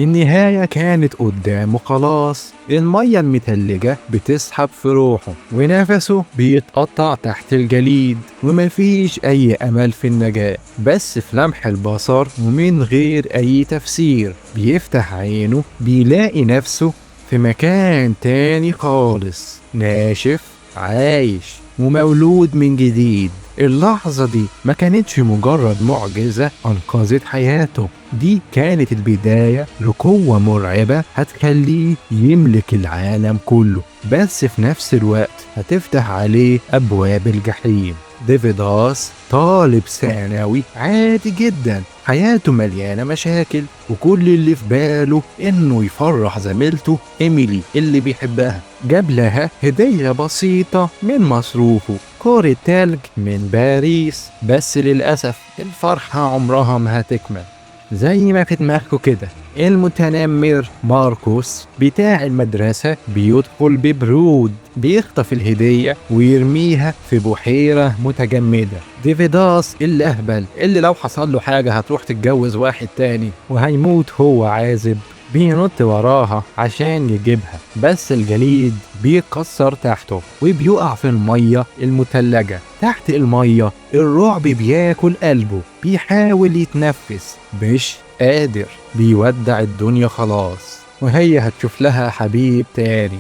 النهاية كانت قدامه خلاص. المية المتلجة بتسحب في روحه ونفسه بيتقطع تحت الجليد، ومفيش أي أمل في النجاة. بس في لمح البصر ومن غير أي تفسير بيفتح عينه، بيلاقي نفسه في مكان تاني خالص، ناشف، عايش، ومولود من جديد. اللحظة دي ما كانتش مجرد معجزة أنقذت حياته، دي كانت البداية لقوة مرعبة هتخليه يملك العالم كله، بس في نفس الوقت هتفتح عليه أبواب الجحيم. ديفيداس طالب ثانوي عادي جدا، حياته مليانة مشاكل، وكل اللي في باله إنه يفرح زميلته إيميلي اللي بيحبها. جاب لها هدية بسيطة من مصروفه، كرة تلج من باريس، بس للأسف الفرحة عمرها ما هتكمل. زي ما في دماغكوا كده، المتنمر ماركوس بتاع المدرسة بيدخل ببرود، بيخطف الهدية ويرميها في بحيرة متجمدة. ديفيداس الأهبل اللي لو حصل له حاجة هتروح تتجوز واحد تاني وهيموت هو عازب، بينط وراها عشان يجيبها، بس الجليد بيتكسر تحته وبيقع في المية المتلجة. تحت المية الرعب بياكل قلبه، بيحاول يتنفس مش قادر، بيودع الدنيا خلاص وهي هتشوف لها حبيب تاني.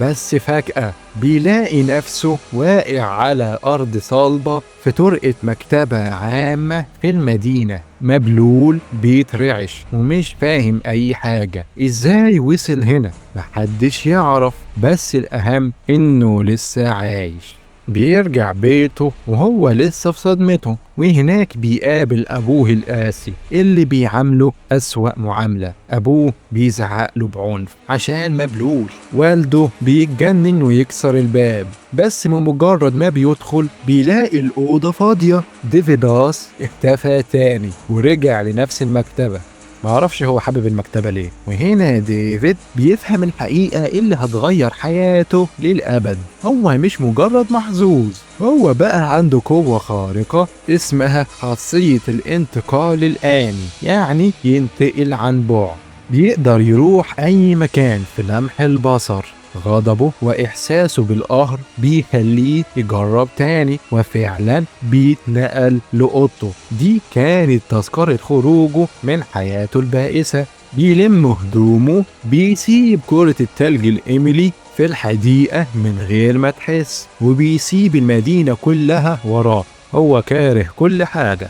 بس فجأة بيلاقي نفسه واقع على أرض صلبة في طرقة مكتبة عامة في المدينة، مبلول، بيترعش ومش فاهم أي حاجة. إزاي وصل هنا؟ محدش يعرف، بس الأهم إنه لسه عايش. بيرجع بيته وهو لسه في صدمته، وهناك بيقابل أبوه القاسي اللي بيعامله أسوأ معاملة. أبوه بيزعق له بعنف عشان مبلول، والده بيتجنن ويكسر الباب، بس بمجرد ما بيدخل بيلاقي الأوضة فاضية. ديفيداس اختفى تاني ورجع لنفس المكتبة، معرفش هو حابب المكتبة ليه. وهنا ديفيد بيفهم الحقيقة اللي هتغير حياته للأبد. هو مش مجرد محظوظ، هو بقى عنده قوة خارقة اسمها خاصية الانتقال الآني، يعني ينتقل عن بعد، بيقدر يروح أي مكان في لمح البصر. غضبه وإحساسه بالقهر بيخليه يجرب تاني، وفعلا بيتنقل لأوضته. دي كانت تذكرة خروجه من حياته البائسة. بيلم هدومه، بيسيب كرة التلج لإيميلي في الحديقة من غير ما تحس، وبيسيب المدينة كلها وراه. هو كاره كل حاجة.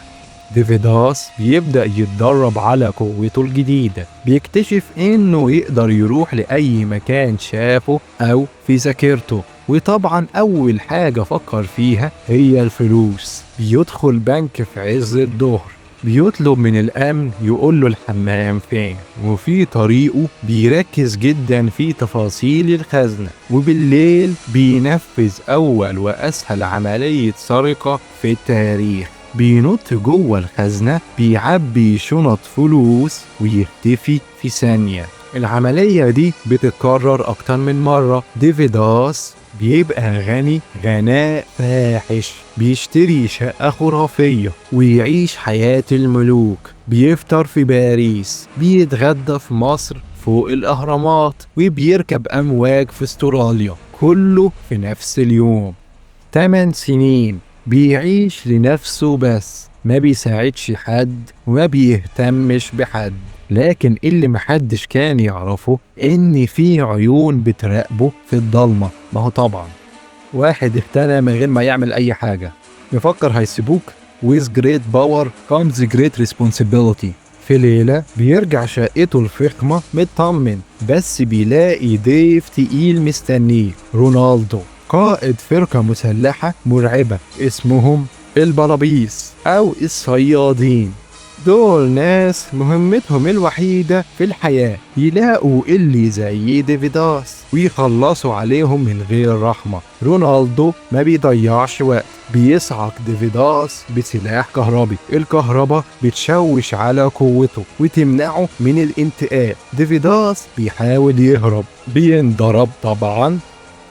ديفيداس بيبدأ يتدرب على قوته الجديدة، بيكتشف إنه يقدر يروح لأي مكان شافه أو في ذاكرته، وطبعا أول حاجة فكر فيها هي الفلوس. بيدخل بنك في عز الظهر، بيطلب من الأمن يقول له الحمام فين، وفي طريقه بيركز جدا في تفاصيل الخزنة. وبالليل بينفذ أول وأسهل عملية سرقة في التاريخ. بينط جوه الخزنة، بيعبي شنط فلوس ويختفي في ثانية. العملية دي بتتكرر أكتر من مرة. ديفيداس بيبقى غني غناء فاحش، بيشتري شقة خرافية ويعيش حياة الملوك، بيفطر في باريس، بيتغدى في مصر فوق الأهرامات، وبيركب أمواج في استراليا، كله في نفس اليوم. 8 سنين بيعيش لنفسه بس، ما بيساعدش حد وما بيهتمش بحد. لكن اللي محدش كان يعرفه إن في عيون بتراقبه في الضلمة. ما هو طبعا واحد اختنى من غير ما يعمل أي حاجة، مفكر هيسيبوك؟ With great power comes great responsibility. في ليلة بيرجع شقته الفخمة مطمن، بس بيلاقي ضيف تقيل مستنيه، رونالدو، قائد فرقة مسلحة مرعبة اسمهم البلابيس أو الصيادين. دول ناس مهمتهم الوحيدة في الحياة يلاقوا اللي زي ديفيداس ويخلصوا عليهم من غير رحمة. رونالدو ما بيضيعش وقت، بيصعق ديفيداس بسلاح كهربي. الكهرباء بتشوش على قوته وتمنعه من الانتقال. ديفيداس بيحاول يهرب، بينضرب طبعا،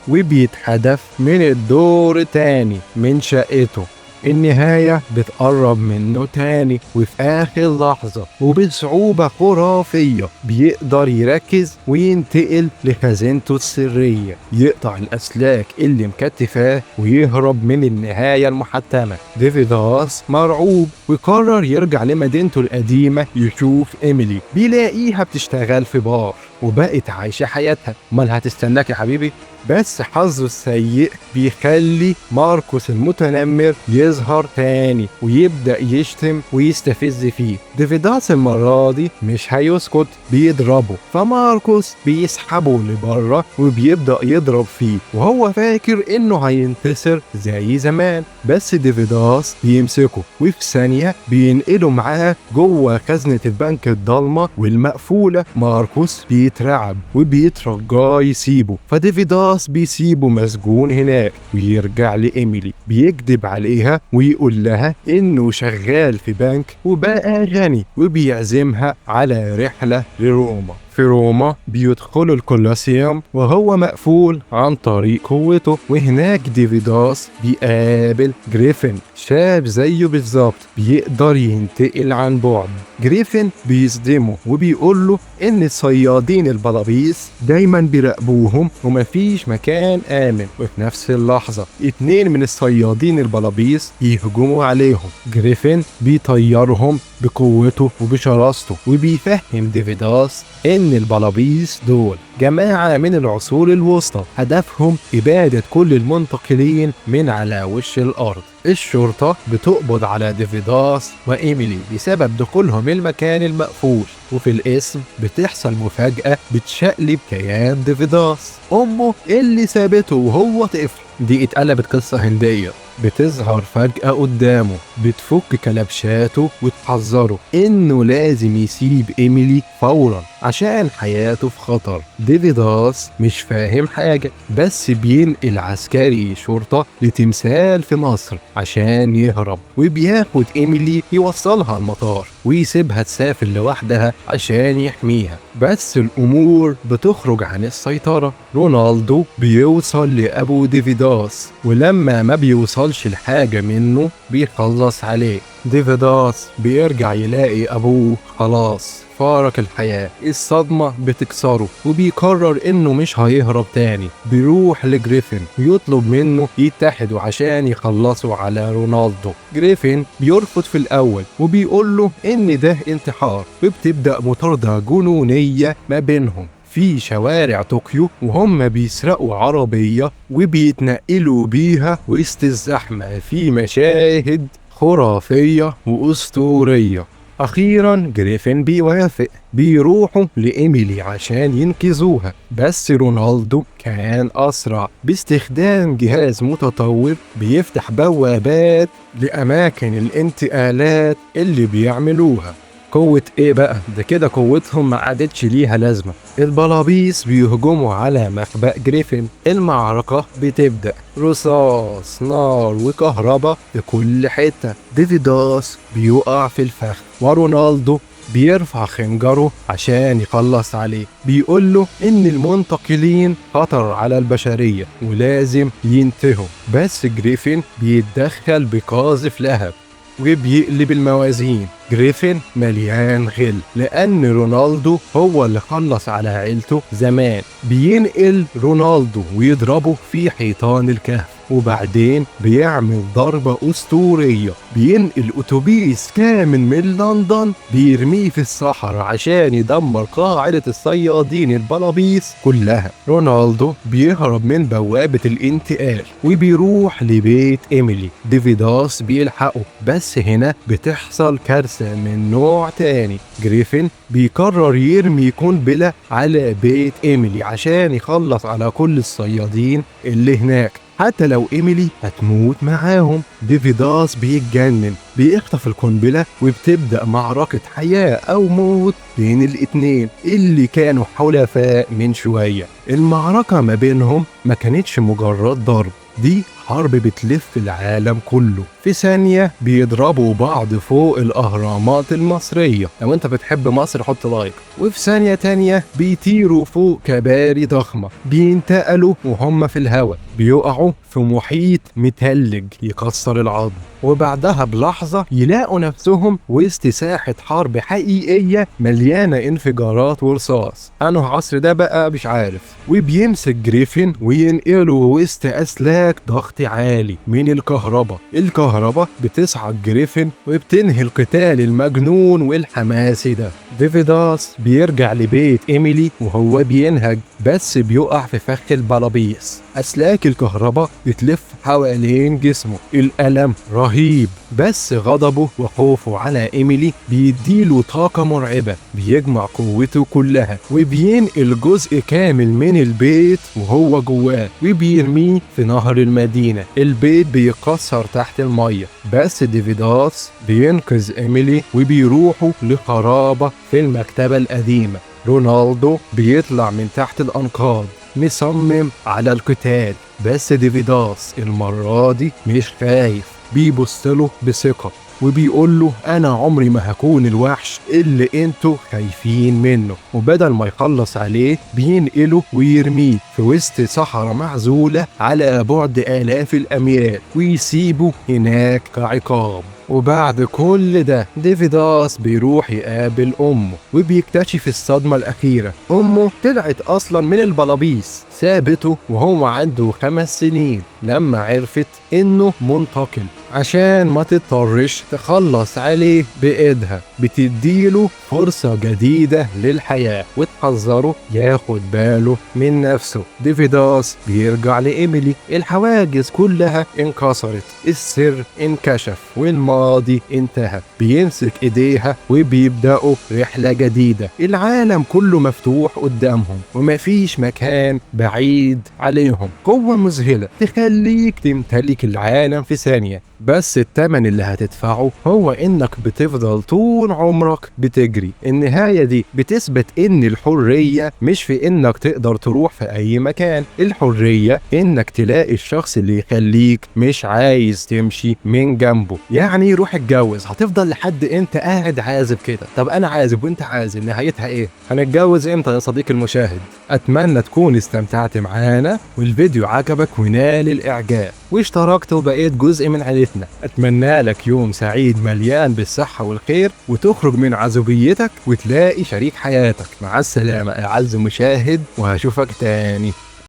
وبيتحدف من الدور تاني من شقته. النهاية بتقرب منه تاني، وفي آخر لحظة وبصعوبة خرافية بيقدر يركز وينتقل لخزينته السرية، يقطع الأسلاك اللي مكتفاه ويهرب من النهاية المحتمة. ديفيداس مرعوب وقرر يرجع لمدينته القديمة يشوف إيميلي. بيلاقيها بتشتغل في بار وبقت عايشة حياتها. امال هتستناك يا حبيبي؟ بس حظه السيء بيخلي ماركوس المتنمر يظهر تاني ويبدأ يشتم ويستفز فيه. ديفيداس المرة دي مش هيسكت، بيضربه، فماركوس بيسحبه لبره وبيبدأ يضرب فيه وهو فاكر انه هينتصر زي زمان، بس ديفيداس بيمسكه وفي ثانية بينقله معاه جوه خزنة البنك الضلمة والمقفولة. ماركوس بيترعب وبيترجاه يسيبه، فديفيداس بيسيبه مسجون هناك ويرجع لإيميلي. بيكذب عليها ويقول لها إنه شغال في بنك وبقى غني، وبيعزمها على رحلة لروما. في روما بيدخلوا الكولوسيوم وهو مقفول عن طريق قوته، وهناك ديفيداس بيقابل جريفن، شاب زيه بالظبط بيقدر ينتقل عن بعد. جريفن بيصدمه وبيقول له إن الصيادين البلابيس دايما بيراقبوهم ومفيش مكان آمن. وفي نفس اللحظة 2 من الصيادين البلابيس يهجموا عليهم. جريفن بيطيرهم بقوته وبشراسته، وبيفهم ديفيداس إن البلابيس دول جماعة من العصور الوسطى هدفهم إبادة كل المنتقلين من على وش الأرض. الشرطة بتقبض على ديفيداس وإيميلي بسبب دخولهم المكان المقفول، وفي القسم بتحصل مفاجأة بتشقلب كيان ديفيداس. أمه اللي سابته وهو طفل، دي اتقلبت قصة هندية، بتظهر فجأة قدامه، بتفك كلبشاته وتحذره إنه لازم يسيب إيميلي فورا عشان حياته في خطر. ديفيداس مش فاهم حاجة، بس بينقل عسكري شرطة لتمثال في مصر عشان يهرب، وبياخد إيميلي يوصلها المطار ويسيبها تسافر لوحدها عشان يحميها. بس الأمور بتخرج عن السيطرة. رونالدو بيوصل لأبو ديفيداس، ولما ما بيوصلش لحاجة منه بيخلص عليه. ديفيداس بيرجع يلاقي أبوه خلاص فارق الحياة، الصدمة بتكسره وبيقرر إنه مش هيهرب تاني. بيروح لجريفن ويطلب منه يتحدوا عشان يخلصوا على رونالدو. جريفن بيرفض في الأول وبيقول له إن ده انتحار، وبتبدأ مطاردة جنونية ما بينهم في شوارع طوكيو، وهم بيسرقوا عربية وبيتنقلوا بيها وسط الزحمة في مشاهد خرافية وأسطورية. أخيرا جريفن بيوافق، بيروحوا لإيميلي عشان ينقذوها، بس رونالدو كان أسرع. باستخدام جهاز متطور بيفتح بوابات لأماكن الانتقالات اللي بيعملوها. قوة ايه بقى ده؟ كده قوتهم ما عادتش ليها لازمة. البلابيس بيهجموا على مخبأ جريفن، المعركة بتبدأ، رصاص نار وكهرباء في كل حتة. ديفيداس بيقع في الفخ ورونالدو بيرفع خنجره عشان يخلص عليه، بيقول له إن المنتقلين خطر على البشرية ولازم ينتهوا. بس جريفن بيتدخل بقاذف لهب وبيقلب الموازين. جريفن مليان غل لأن رونالدو هو اللي خلص على عيلته زمان. بينقل رونالدو ويضربه في حيطان الكهف، وبعدين بيعمل ضربة أسطورية، بينقل أتوبيس كامل من لندن بيرميه في الصحراء عشان يدمر قاعدة الصيادين البلابيس كلها. رونالدو بيهرب من بوابة الانتقال وبيروح لبيت إيميلي. ديفيداس بيلحقه، بس هنا بتحصل كارثة من نوع تاني. جريفن بيقرر يرمي قنبلة على بيت إيميلي عشان يخلص على كل الصيادين اللي هناك، حتى لو إيميلي هتموت معاهم. ديفيداس بيتجنن، بيخطف القنبلة وبتبدأ معركة حياة أو موت بين الاتنين اللي كانوا حلفاء من شوية. المعركة ما بينهم ما كانتش مجرد ضرب، دي حرب بتلف العالم كله. في ثانية بيضربوا بعض فوق الأهرامات المصرية، لو انت بتحب مصر حط like. وفي ثانية تانية بيطيروا فوق كباري ضخمة، بينتقلوا وهم في الهواء، بيقعوا في محيط متلج يكسر العظم، وبعدها بلحظة يلاقوا نفسهم وسط ساحة حرب حقيقية مليانة انفجارات ورصاص. أنه عصر ده بقى مش عارف. وبيمسك جريفن وينقله وسط أسلاك ضغط عالي من الكهرباء. الكهرباء بتصعد جريفن وبتنهي القتال المجنون والحماسي ده. ديفيداس بيرجع لبيت إيميلي وهو بينهج، بس بيقع في فخ البلابيس. أسلاك الكهرباء بتلف حوالين جسمه، الألم رهيب، بس غضبه وخوفه على إيميلي بيديله طاقة مرعبة. بيجمع قوته كلها وبينقل جزء كامل من البيت وهو جواه وبيرميه في نهر المدينة. البيت بيتكسر تحت المية، بس ديفيداس بينقذ إيميلي وبيروحوا لخرابة في المكتبة القديمة. رونالدو بيطلع من تحت الأنقاض مصمم على القتال، بس ديفيداس المرة دي مش خايف، بيبص له بثقة وبيقول له أنا عمري ما هكون الوحش اللي انتوا خايفين منه. وبدل ما يخلص عليه بينقله ويرميه في وسط صحراء معزولة على بعد آلاف الأميال ويسيبه هناك كعقاب. وبعد كل ده ديفيداس بيروح يقابل أمه وبيكتشف الصدمة الأخيرة. أمه طلعت أصلا من البلابيس، سابته وهو عنده 5 سنين لما عرفت إنه منتقل عشان ما تضطرش تخلص عليه بإيدها. بتديله فرصة جديدة للحياة وتحذره ياخد باله من نفسه. ديفيداس بيرجع لإيميلي، الحواجز كلها انكسرت، السر انكشف والماضي انتهى. بيمسك ايديها وبيبدأوا رحلة جديدة. العالم كله مفتوح قدامهم ومفيش مكان بعيد عليهم. قوة مذهلة تخليك تمتلك العالم في ثانية، بس التمن اللي هتدفعه هو انك بتفضل طول عمرك بتجري. النهاية دي بتثبت ان الحرية مش في انك تقدر تروح في اي مكان، الحرية انك تلاقي الشخص اللي يخليك مش عايز تمشي من جنبه. يعني روح اتجوز، هتفضل لحد انت قاعد عازب كده؟ طب انا عازب وانت عازب، نهايتها ايه؟ هنتجوز امتى يا صديقي المشاهد؟ اتمنى تكون استمتعت معانا والفيديو عجبك ونال الاعجاب واشتركت وبقيت جزء من عيلتنا. اتمنى لك يوم سعيد مليان بالصحة والخير، وتخرج من عزوبيتك وتلاقي شريك حياتك. مع السلامة اعز مشاهد، وهشوفك تاني.